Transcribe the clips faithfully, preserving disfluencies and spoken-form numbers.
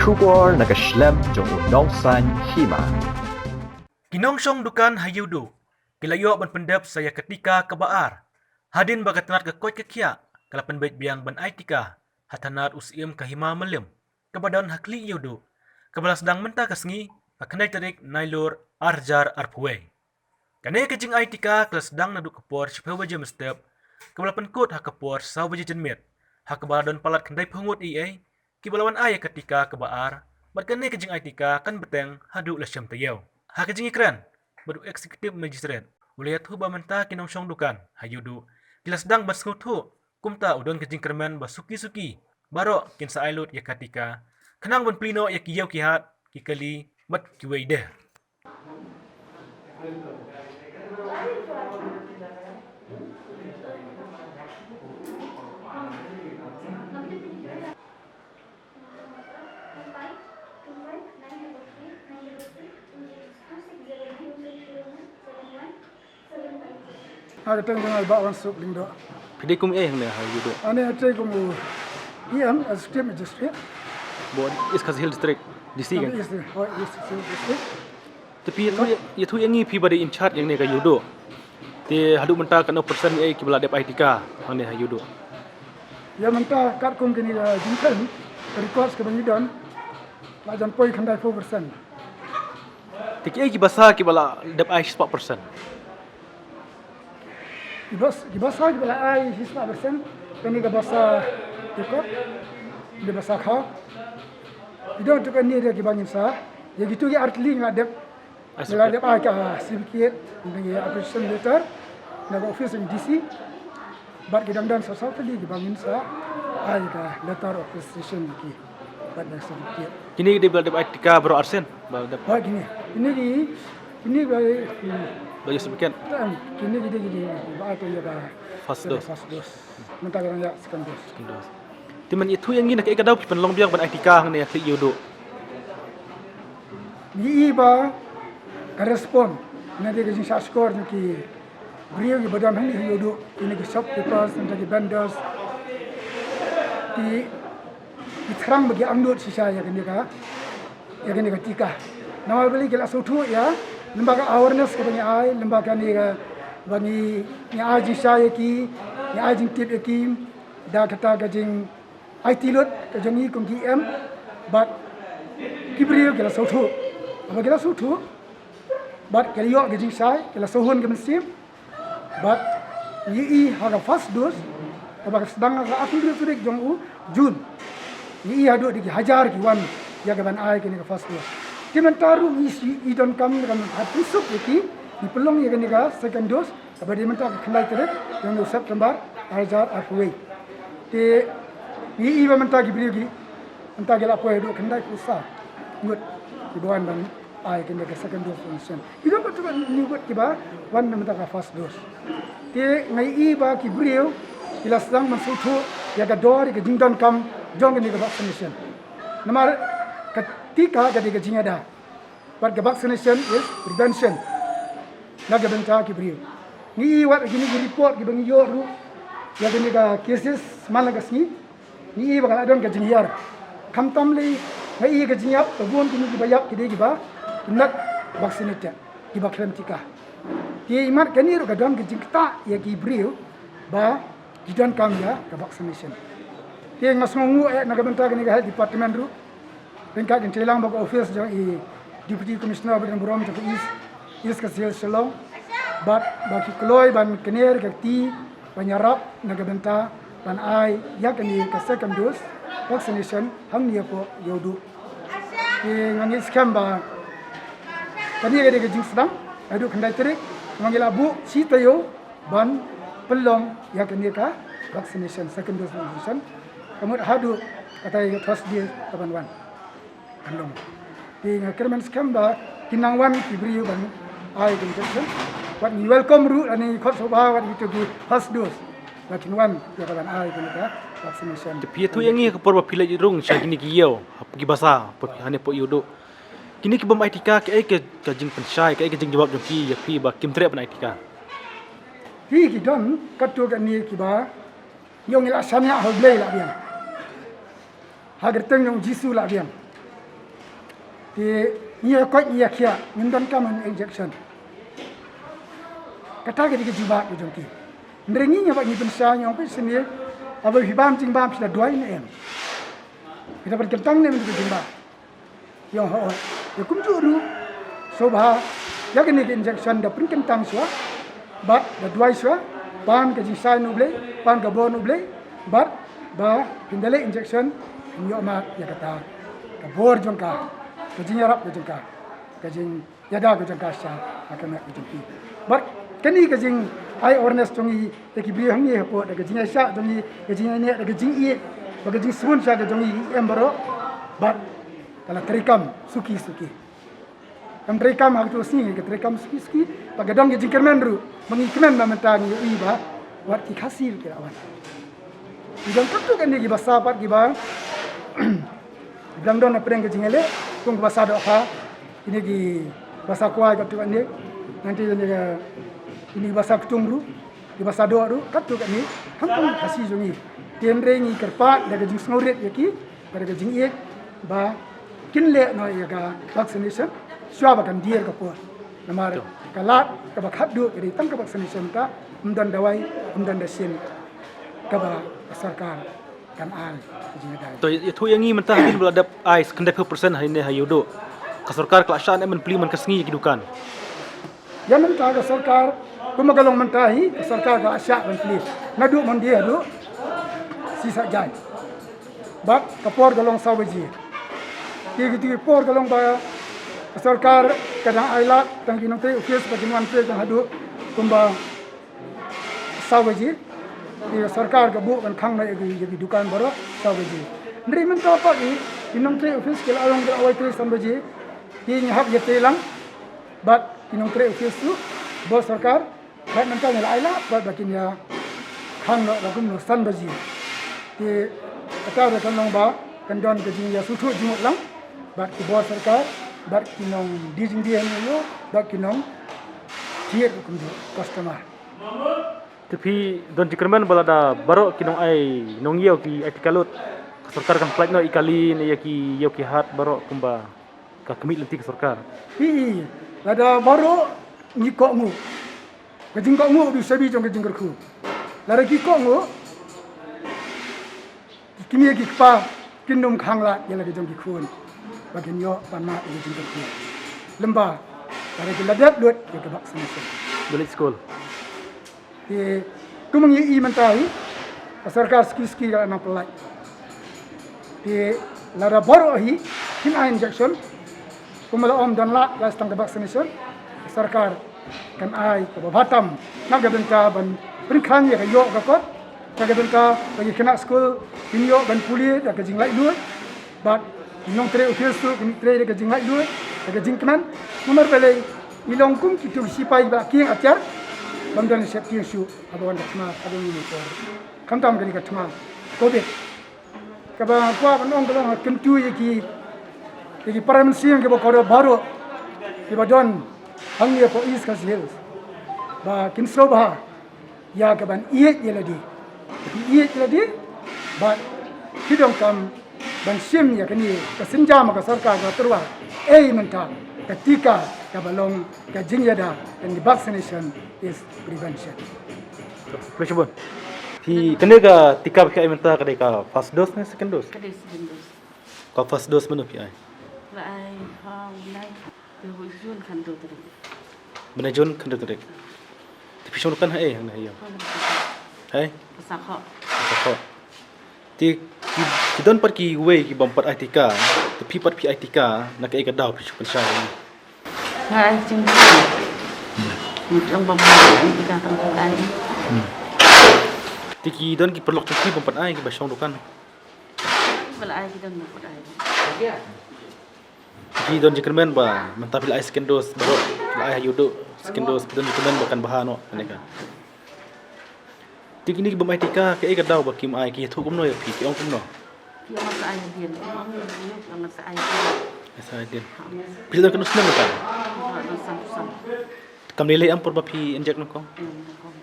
Khubor na ka shlem jong u nongsan hima. Ki nongshong dukan ha Ïewduh ki la ïoh ban pyndep sa ïa ka tika kaba ar, hadien ba ka tnat ka koit ka khiah ka la pynbeit biang ban ai tika ha tnat u Syiem ka Hima Mylliem kaba don ha Khlieh Ïewduh, kaba la sdang mynta ka sngi, ka khyndai tarik Nailur arhajar arphew wei. Kane ka jingai tika ka la sdang naduh ka por shiphew baje mynstep, kaba la pynkut ha ka por saw baje janmiet, ha kaba la don palat khyndaiphew ngut eiei kiba la wan ai ïa ka tika kaba ar, bad kane ka jingai tika kan bteng haduh la shem taïew. Ha ka jingïakren bad u Executive Magistrate, u la ïathuh ba mynta ki nongshong dukan ha Ïewduh ki la sdang ban sngewthuh, kumta u don ka jingkyrmen ba suki suki baroh kin sa ai lut ïa ka tika, khnang ban plie noh ïa ki ïew ki hat, ki kali bad kiwei de. Ha ka kyrteng jong nga Bah Wansuk Lyngdoh. Phi dei kum ei hangne ha Ïewduh? Ani ha trei kum u E M, Assistant Magistrate. Bad East Khasi Hills District, D C kan? East, oh, East Khasi Hills District. Te phi ïathuh, ïathuh ïa ngi phi ba dei in charge ïa ngi ka Ïewduh. Te haduh mynta katno percent eiei kiba la dep ai tika hangne ha Ïewduh? Ïa mynta katkum kine ka jingkren, ka records kaba ngi don, la jan poi khyndaiphew percent. Te kiei ki basa kiba la dep ai shispah percent? Ki bas-, ki basa kiba la ai shispah percent, kane ka basa Pekot, kane ka basa Khaw. Ki don tu kane de kiba ngin sa, ïa kitu ki artylli nga dep, ai, ngi la dep ai ka certificate, ngi appreciation letter na ka office jong D C. Bad ki dang don sa saw tylli kiba ngin sa ai ka letter of appreciation ki. Bad na certificate. Kine ki dei ba la dep ai tika baroh arsien? Ba la dep. Ba kine. Kine ki, kine ki, hmm. Ba ïoh certificate? Em, kine ki dei ki dei ba ai ka ïa ka first dose. First dose. Mynta ka dang ïa second dose. Second dose. Te men ïathuh ïa ngi na kaei ka daw phi pynlong biang ban ai tika hangne ha Khlieh Ïewduh? Ngi i ba ka respond na ka jingshah shkor na ki briew kiba don hangne ha Ïewduh, kine ki shopkeepers, na ki vendors, ki, ki thrang ba ki angnud shisha ïa kane ka, ïa kane ka tika. Namar balei ki la sngewthuh ïa, lyngba ka awareness kaba ngi ai, lyngba kane kaba ngi, ngi ai jingshisha ïa ki, ngi ai jingtip ïa ki da kata ka jing aiti lut ka jong ngi kum ki E M, bad ki briew ki la sngewthuh. Haba ki la sngewthuh bad ki la ïoh ka jingshai, ki la sngewhun ka mynsiem. Bad ngi i ha ka first dose, kaba ka sdang ha ka arphew hynriew tarik jong u June, ngi i haduh da ki hajar ki wan ïa ka ban ai kane ka first dose. Te mynta ruh ngi i donkam ka ban pynsuk ïa ki, ngi pynlong ïa kane ka second dose, kaba dei mynta ka khyndai tarik jong u September arhajar arphew wei. Te ngi i ba mynta ki briew ki, mynta ki la poi haduh khyndaiphew saw ngut kiba wan ban ai kane ka second dose vaccination. Ki don katto katne ngut kiba wan na mynta ka first dose. Te nga i ba ki briew ki la sdang ban sngewthuh ïa ka dor ïa ka jingdonkam jong kane ka vaccination. Namar ka tika ka dei ka jingïada. Bad ka vaccination is prevention na ka bynta ki briew. Ngi i wat kine ki report kiba ngi ïoh ruh ïa kine ka cases man la ka sngi, ngi i ba ka la don ka jinghiar. Khamtam lei nga i ka jingïap, ka bun kine kiba ïap ki dei kiba not vaccinated, kiba khlem tika. Te imat kane ruh ka don ka jingktah ïa ki briew ba ki donkam ïa ka vaccination. Te nga sngewnguh eh na ka bynta kane ka health department ruh, ryngkat kynthei lang bad ka office jong i Deputy Commissioner ba don burom jong ka East, East Khasi Hills Shillong, bad ba ki kloi ban kner ka kti ban ïarap na ka bynta ban ai ïa kane ka second dose vaccination hangne hapoh Ïewduh. Te nga ngeit skhem ba kane ka dei ka jingsdang, haduh khyndai tarik, nga ngeit la buh shi taïew ban pynlong ïa kane ka vaccination, second dose vaccination. Ka mut haduh katai ka Thursday kaban wan. Kan long. Te nga kyrmen skhem ba kin nang wan ki briew ban ai ka injection. Wat ngi welcome ruh lane ngi khot sngewbha wat kito ki first dose ba kin wan ïa ka ban ai kane ka vaccination. Te phi ïathuh ïa ngi ha ka por ba phi leit rung sha kine ki ïew, ha ki basa, por phi hangne hapoh Ïewduh. Kine ki bym ai tika, kaei ka, ka jingpynshai, kaei ka jingjawab jong ki ïa phi ba kim treh ban ai tika? Phi, ki don katto katne kiba ong ngi la shaniah ha U Blei la biang, ha ka kyrteng jong U Jisu la biang. Te ngi ïa koit ngi ïa khiah, ngim donkam injection. Kata ka dei ka jubab ka jong ki. Hynrei ngi, ngi ba ngi pynshai, ngi ong phi sniew, haba phi bam jingbam phi da duwai ne em? Phi da pynkyntang ne em ïa ka jingbam? Ïa ong hooid. Ïa kumjuh ruh, sngewbha, ïa kane ka injection da pynkyntang shuwa bad da duwai shuwa, pan ka jingshai na U Blei, pan ka bor na U Blei, bad ba phin da leh injection, phin ïoh mad ïa kata ka bor jong ka, ka jingïarap ka jong ka, ka jingïada ka jong ka sha ka met ka jong phi. Bad kane ka jingai awareness jong ngi ïa ki briew hangne hapoh, da ka jingïaishah jong ngi, ka jingïaineh, da ka jingïeit, bad ka jingsngewsih ka jong ngi, em baroh. Bad ka la treikam suki suki. Kam treikam ha kato ka sngi, ka treikam suki suki. Bad ka don ka jingkyrmen ruh ba ngi kmen ba mynta ngi ïohi ba wat ki Khasi ki la wan. Ki don katto katne ki basa pat kiba dang don hapdeng ka jingïaleh, kum ka basa dohkha, kine ki basa kwai katto katne, nangta kine ki basa ktung ruh, ki basa doh ruh, katto katne, ha kum ka Khasi jong ngi. Te hynrei ngi kyrpad da ka jingsngewrit ïa ki, bad da ka jingïeit ba kin leh noh ïa ka vaccination shuwa ba kan dier ka por. Namar ka lad kaba khatduh ka dei tang ka vaccination, ka ym don dawai, ym don dashin kaba ka sorkar kan ai ka jingïada. To, ïathuh ïa ngi mynta hadien ba la dep ai khyndai phew percent ha ine ha Ïewduh, ka sorkar ka la shah ne em ban plie man ka sngi ïa ki dukan? Ïa mynta ka sorkar, kumba ka long mynta hi, ka sorkar ka la shah ban plie naduh Monday haduh shi saitjaiñ. Bad ka por ka long saw baje. Ki, ki, ki por ka long ba ka sorkar ka dang ai lad tang ki nongtrei office ba kin wan trei tang haduh kumba saw baje. Ki, ka sorkar ka buh ban khang noh ïa ki, ïa ki dukan baroh saw baje. Hynrei mynta pat ki, ki nongtrei office ki la long ki la wai trei san baje. Ki, ngi hap ïa trei lang. Bad ki nongtrei office ruh, bor sorkar, bad mynta ngi la ai lad bad ba kin ïa khang noh ba kumno, san baje. Te kata ruh kan long ba kan don ka jingïasngewthuh jingmut lang bad ki bor sorkar, bad ki nongdie jingdie hangne ïa u, bad ki nongthied ruh kumjuh, customer. Te phi don jingkyrmen ba lada baroh ki nongai nongïew ki ai tika lut, ka sorkar kan pynlait noh ïa ki kali ne ïa ki ïew ki hat baroh kumba ka khmih lynti ka sorkar? Phi, lada baroh ngi kohnguh, ka jingkohnguh u dei u shabi jong ka jingkyrkhu. Lada ki kohnguh, ki kmie ki kpa kin ym khang lad ïa la ka jong ki khun ba kin ïoh pan mad ïa ka jingkyrkhu. Lymda lada ki la dep lut ïa ka vaccination. Village school. Te kumba ngi ïohi mynta hi, ka sorkar suki suki ka la nang pynlait. Te lada baroh hi kin ai injection, kumba la ong don lad la tang ka vaccination, ka sorkar kan ai kaba bha tam na ka bynta ban pynkhlaiñ ïa ka ïoh ka kot, na ka bynta ba ki khynnah skul kin ïoh ban pule da ka jinglaitluid. Bad ki nongtrei office ruh kin trei da ka jinglaitluid, da ka jingkmen. Namar balei? Ngi long kum kito ki sipai ba kieng atiar, bym don shet kieng shuh haba wan ka thma, haba wan ka por. Khamtam kane ka thma Covid, kaba kwah ban ong ka long ha kyntu ïa ki, ïa ki para mynsiem kiba kordor baroh kiba don hangne hapoh East Khasi Hills, ba kin sngewbha ïa ka ban ïeit ïa lade. Ïeit ïa lade bad ki donkam ban shim ïa kane ka sienjam ka sorkar ka tyrwa. Ei mynta ka tika kaba long ka jingïada, and the vaccination is prevention. Phi kane ka tika ba phi ai mynta ka dei ka first dose ne second dose? Ka dei second dose. Ka first dose mynno phi ai? Ba ai ha u nai. Te u Jun khan do trik. Bnai Jun khan do trik. Te phi shong dukan ha ei hangne ha ïew? Hai? Pasakho. Pasakho. Te ki, ki don pat kiwei ki bym pat ai tika. Te phi pat phi ai tika, na kaei ka daw phi shu pynshai? Nga ai jingkhuslai. Mut long bym pat ai tika tang tang ai. Te ki don ki paralok jong phi bym pat ai kiba shong dukan? Ba la ai ki don bym pat ai. Ki don jingkyrmen ba mynta phi la ai second dose baroh, phi la ai ha Ïewduh second dose, ki don jingkyrmen ba kan bha noh kane ka. Te kine ki bym ai tika, kaei ka daw ba kim ai, ki ïathuh kumno ïa phi, ki ong kumno? Ki ong sa ai hadien, ki ong sa ai hadien. Sa ai hadien. Phi la don katno snem mynta? Ka don san phew san. Kam lei lei em por ba phi inject nyngkong? Em, nyngkong.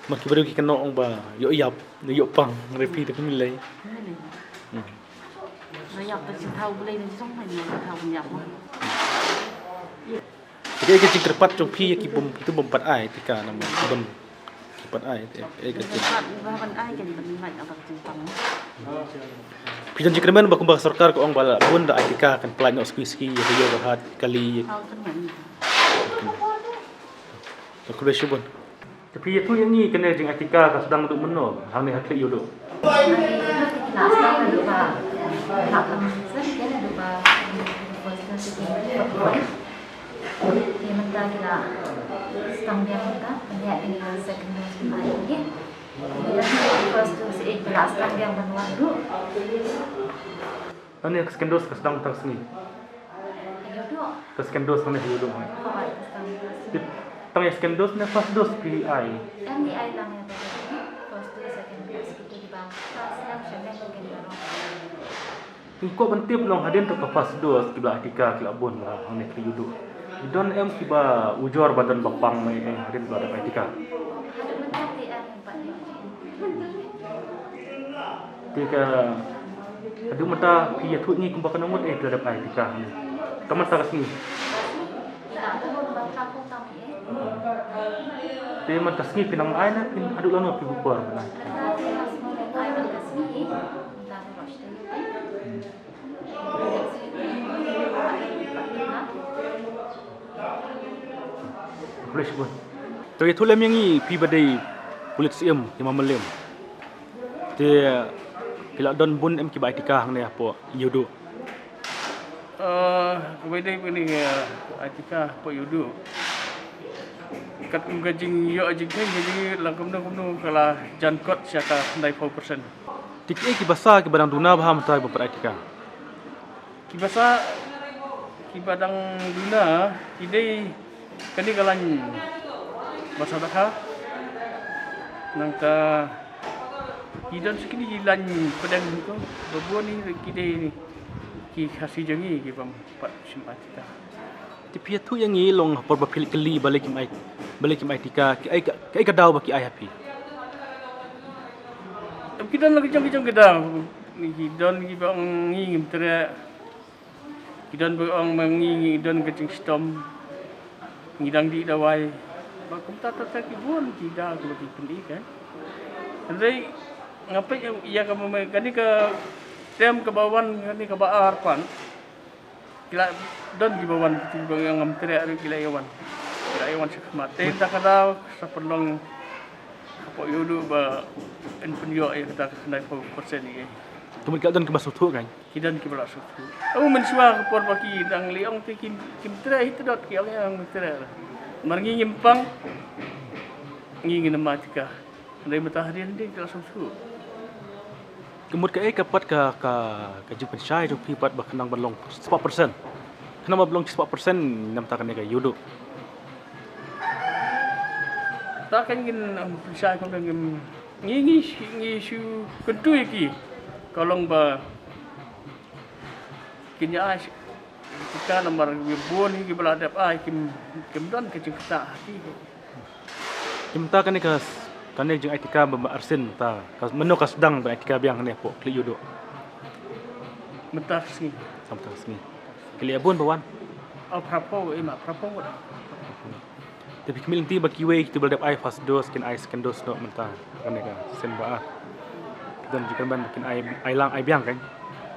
Namar ki briew ki kynnoh ong ba ïoh ïap, ïoh pang, hynrei phi te phim lei. Phim lei. Hmm. Ïa ka jingthaw Blei na jong, hynrei ka jingthaw ban ïap mo. Te kaei ka jingkyrpad jong phi ïa ki bym, kito bym pat ai tika namar ki bym, ki pat ai, te kaei ka jing. Ban ai kan ban ai ka jingpang. Phi don jingkyrmen ba kumba ka sorkar ka ong ba la bun da ai tika kan pynlait noh suki suki ïa ka ïew ka hat kali. Thaw kan man. Khublei shibun. Te phi ïathuh ïa ngi kane ka jingai tika ka sdang naduh mynno hangne ha Khlieh Ïewduh? Hangne ha Khlieh Ïewduh te ki la sdang naduh ba, eh, la pang sdang naduh ba, eh, first dose ki forty-five. Te mynta ki la sdang biang mynta, pynïaid ïa ki second dose mynta ïa ki. Te mynta first dose eh ki la sdang biang ban wan ruh. Hangne ka second dose ka sdang tang sngi. Ïewduh. Ka second dose hangne ha Ïewduh hangne. Hooid, ka sdang tang sngi. Tip, tang ïa second dose ne first dose phi ai? Em, ngi ai lang ïa ka first dose, second dose, kito kiba first dose, second dose, second dose. Ngi kwah ban tip long hadien to ka first dose kiba ai tika ki la bun ba hangne ha Ïewduh. Ki don em kiba ujor ba don ba pang mai, eh, hadien ba dep ai tika? Haduh mynta te em. Te ka, haduh mynta phi ïathuh ngi kumba katno ngut eh phi la dep ai tika? Ka mynta ka sngi. Te mynta ka sngi phi nang ai ne phi haduh lano phi buh por ban ai? Khublei shibun. To ïathuh lem ïa ngi phi ba dei pulit syiem, ïa ma Mylliem. Te phi la don bun em kiba ai tika hangne hapoh Ïewduh? Eh, kaba dei bun ki, eh, ai tika hapoh Ïewduh. Katkum ka jingïoh jingkheiñ ka jingïoh lang kumno kumno ka la jan kot sha ka khyndaiphew percent. Te kiei kiba sa kiba dang duna bha mynta ba pat ai tika? Kiba sa, kiba dang duna, ki dei kane ka lain ba sa dakha. Nangta ki don sa kine ki lain pdeng ko, ba bun hi ki dei ki Khasi jong ngi ki bym pat shim ai tika. Te phi ïathuh ïa ngi long ha por ba phi leit kylli balei kim ai, balei kim ai tika, kiei ka, kiei ka daw ba ki ai ha phi? Ki don la ki jong ki jong ki daw. Ki don kiba ong ngi ngim treh. Ki don ba ong ma ngi ngi don ka jingshitom. Ngi dang dih dawai. Ba kumta ta ta ki bun ki daw kiba ki pyni kan. Hynrei nga peit ïa ka ma kane ka term kaba wan kane kaba ar pat. Ki la don kiba wan, kiba ngam treh ruh ki la ïa wan. Ki la ïa wan shakhmat. Te mynta ka daw sa pynlong hapoh Ïewduh ba yn pynïoh ïa kata ka khyndaiphew percent ïa. Te mut ki la don kiba sngewthuh kan? Ki don kiba la sngewthuh. Oh, mynshuwa ka por ba ki dang leh ong te kim, kim treh hi, te dot ki ong ïa ngam treh. Namar ngi ngim pang. Ngi ngin ym ai tika. Hynrei mynta hadien hadien ki la sngewthuh. Ka mut kaei ka pat ka, ka, ka jingpynshai jong phi pat ba khnang ban long spah percent? Khnang ba long spah percent namar kane ka Ïewduh. Ta ka ngin, um, pynshai kumta ngin, ngi, ngi, ngi shu kyntu ïa ki. Ka long ba kin ïa ai tika namar bun hi kiba la dep ai kim, kim don ka jingktah ha ki. Te mynta kane ka, kane ka jingai tika ba, ba arsien mynta, ka, mynno ka sdang ban ai tika biang kane hapoh Khlieh Ïewduh? Mynta ka sngi. Mynta ka sngi. Ki la ïa bun ba wan? Oh, phraphew, eh, ma phraphew. Te phi khmih lynti ba kiwei kito ba la dep ai first dose kin ai second dose noh mynta kane ka sien ba ar? Ki don jingkyrmen ba kin ai, ai lang ai biang kan?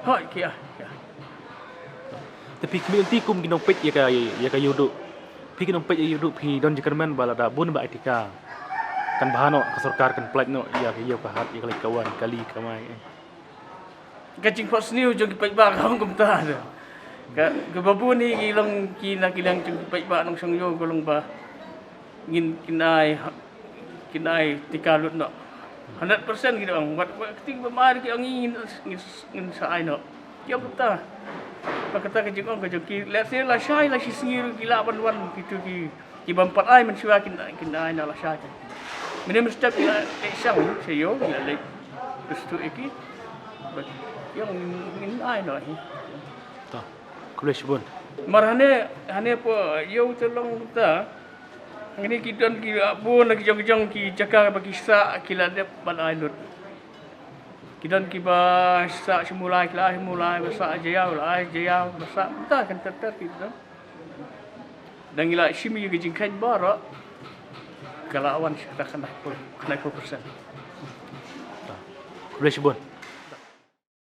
Hooid, ki ai, ki ai. Te phi khmih lynti kum ki nongpeit ïa ka, ïa ka Ïewduh. Phi ki nongpeit ïa Ïewduh phi don jingkyrmen ba lada bun ba ai tika kan bha noh, ka sorkar kan pynlait noh ïa ka ïew ka hat, ïa ka leit ka wan, kali kamai, eh. Ka jingphohsniew jong ki paidbah ka ong kumta. Ka, kaba bun hi ki long ki na ki liang jong ki paidbah nongshong ïew ka long ba ngin, kin ai, kin ai tika lut noh. Hundred percent ki da ong, wat, wat kti ba mar ki ong ngin, ngin, ngin sa ai noh. Ki ong kata. Ba kata ka jingong ka jong ki, lehse lashai lashisngi ruh ki lah ban wan kito ki, ki bym pat ai mynshuwa kin, kin ai na lashai. Mynne mynstep ki la leit shong sha ïew, ki la leit. Terus tu ïa ki. Ba ki ong ngin, ngin ai noh hi. To. Khublei shibun. Mar hane, hane po ïew te long ta. Ngi ki don ki, ah, bun ki jong ki jong ki jaka ba ki sah ki la dep ban ai lut. Ki don kiba sah sha Mawlai, ki la ai Mawlai, ba sah Jaïaw, la ai Jaïaw, ba sah, ta kan ter ter ki don. Dang ila shim ïa ka jingkheiñ baroh, ka la wan sha kata khyndai phew, khyndai phew percent. Khublei shibun.